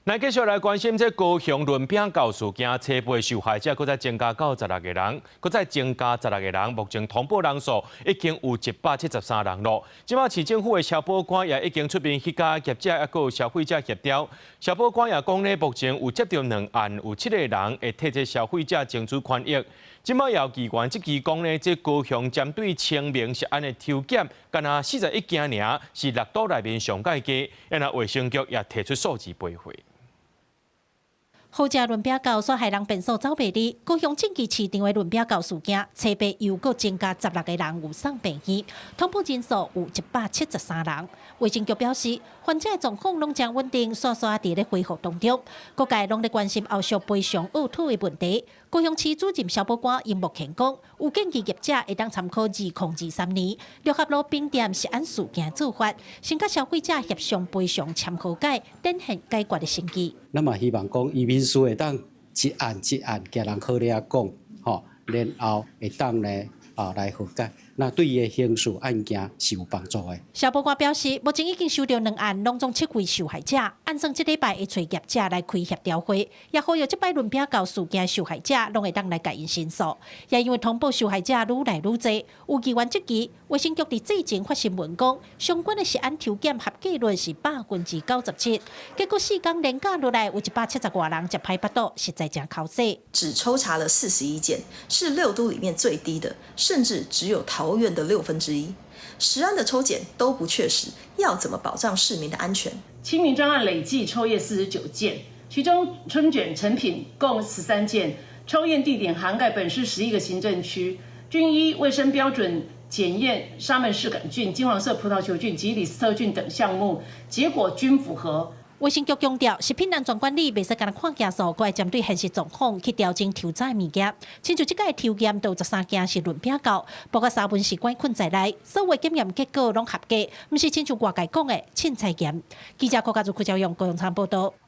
來繼續來關心這高雄崙餅窖事件，初步受害者閣再增加到十六个人，閣再增加十六个人，目前通報人數已經有173人囉。這馬市政府的消保官也已經出面去佮業者抑閣有消費者協調。消保官也講咧，目前有接著兩案，有七个人會替這消費者爭取權益。這馬也有議員質疑講咧，這高雄針對清明食安的抽檢，干焦41件爾，是六都內面上蓋低，因為衛生局也提出數字備份。好食崙餅窖煞予人變數走袂離，高雄進記市場的崙餅窖事件，初步又閣增加十六个人有送病院，通報人數有173人。衛生局表示，患者的狀況攏誠穩定，煞煞佇咧恢復當中。各界攏咧關心後續賠償嘔吐的問題。高雄市主任消保官殷木乾講，有建議業者會當參考2023年六合路冰店食安事件做法，先佮消費者協商賠償簽和解，展現解決的誠意。咱嘛希望講，移民署會當一案一案共人好咧講，吼，然後會當呢來和解，那對伊的刑事案件是有幫助的。消保官表示，目前已經收著兩案，攏總七位受害者，按算這禮拜會揣業者來開協調會，也呼籲這擺崙餅窖事件受害者攏會當來共𪜶申訴。也因為通報受害者愈來愈濟，有議員質疑，衛生局佇最前發新聞講，相關的食安抽檢合格率是97%，結果四工連假落來有170外人食歹腹肚，實在誠剾洗。只抽查了41件，是六都裡面最低的，甚至只有桃園的1/6。食安的抽檢都不確實，要怎麼保障市民的安全？清明專案累計抽驗49件，其中春捲成品共13件，抽驗地點涵蓋本市11個行政區，均依衛生標準檢驗沙門氏桿菌、金黃色葡萄球菌及李斯特菌等項目，結果均符合。衛生局強調，食品安全管理袂使干焦看件數，閣愛針對現實狀況去調整抽查的物件。親像這擺抽驗就有13件是崙餅窖，包括沙門氏桿菌在內，所有檢驗結果攏合格，毋是親像外界講的凊彩驗。記者郭家如、柯昭勇高雄採訪報導。